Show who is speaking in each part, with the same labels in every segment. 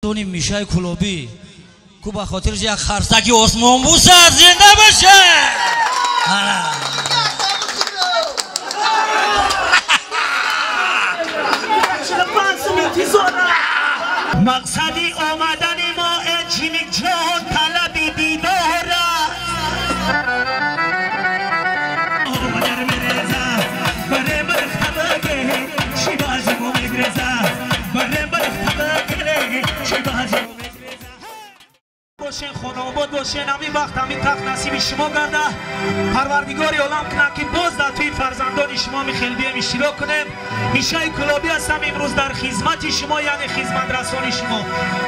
Speaker 1: Тони Мишай Кулобӣ ку ба хотираш як харсаки осмон бусад, зинда бошад. Ана.
Speaker 2: Мақсади омадани мо Ҷимик ҷон талаби дидор аст. Бошен, хонобод бошен, ҳамин вақт ҳамин тахт насиби шумо гарда. Парвардигори олам кунад, ки боз дар тӯи фарзандони шумо михелбием иштирок кунем. Мишаи Кулобӣ ҳастам имрӯз дар хизмати шумо, яъне хизматрасони шумо.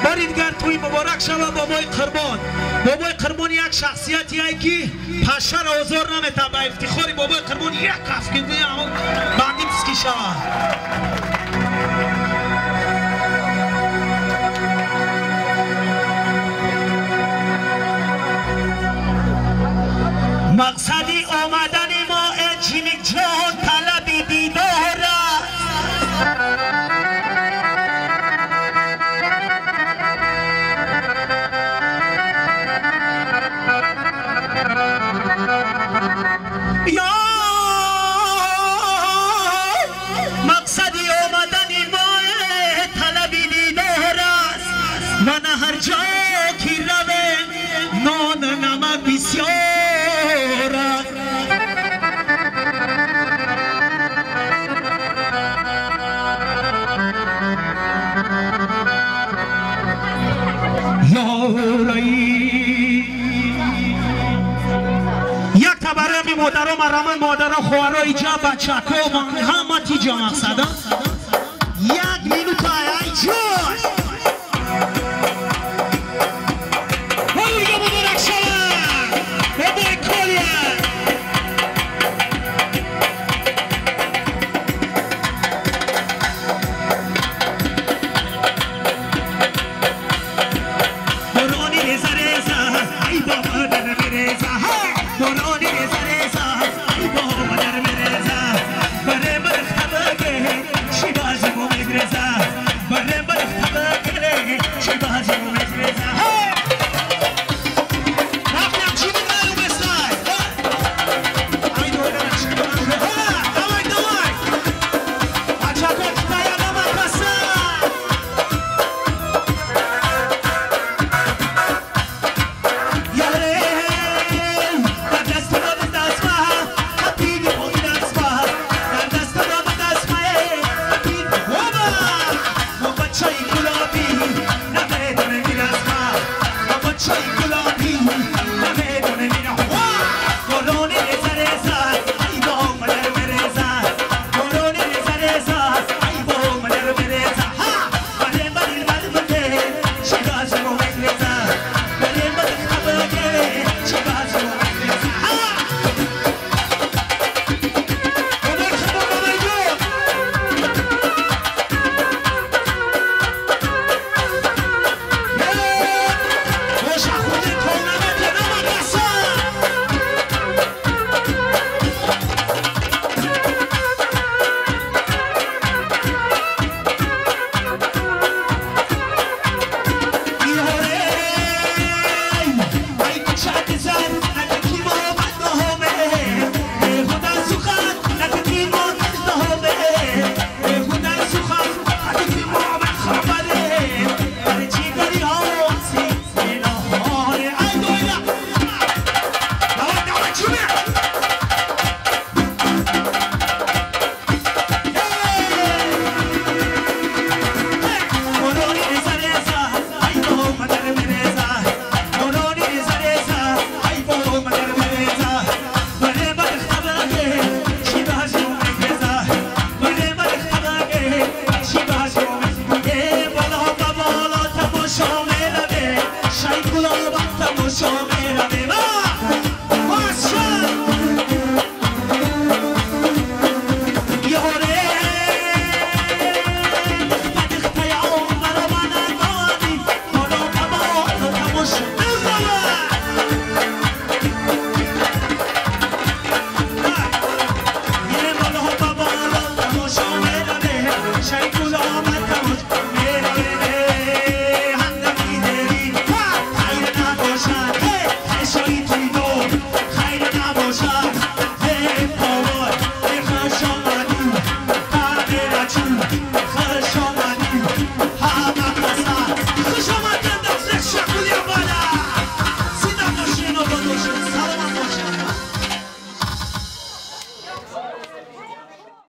Speaker 2: Бори дигар тӯи муборак шава. Бобои Қурбон, Бобои Қурбон як шахсиятие, ки пашаро озор наметавад. Ба ифтихори Бобои Қурбон як каф ки гӯя бандитский шава. Мақсади омадани мо Ҷимик ҷон талаби дидор аст. Ё мақсади омадани мо талаби дидор аст. Ва на ҳар ҷо ки равем, нон намак бисёр аст. Як табарами модаро, мараман модаро, хоҳаро, иҷа бачако, ҳама тиҷа мақсада. Як минута, ай ҷон! Ҳолига муборак шавад! Бобои Колия! Борони реза реза, ай бобо дар мереза, борони реза реза, ай бобо дар мереза, баре бархтабаге чи бажимо мегреза, баре бархтабаге чи бажимо мегреза. Рафтам, чи мегаруместай? Ай дойдара чи давай, давай! Бачако, читая намакаса! Show me,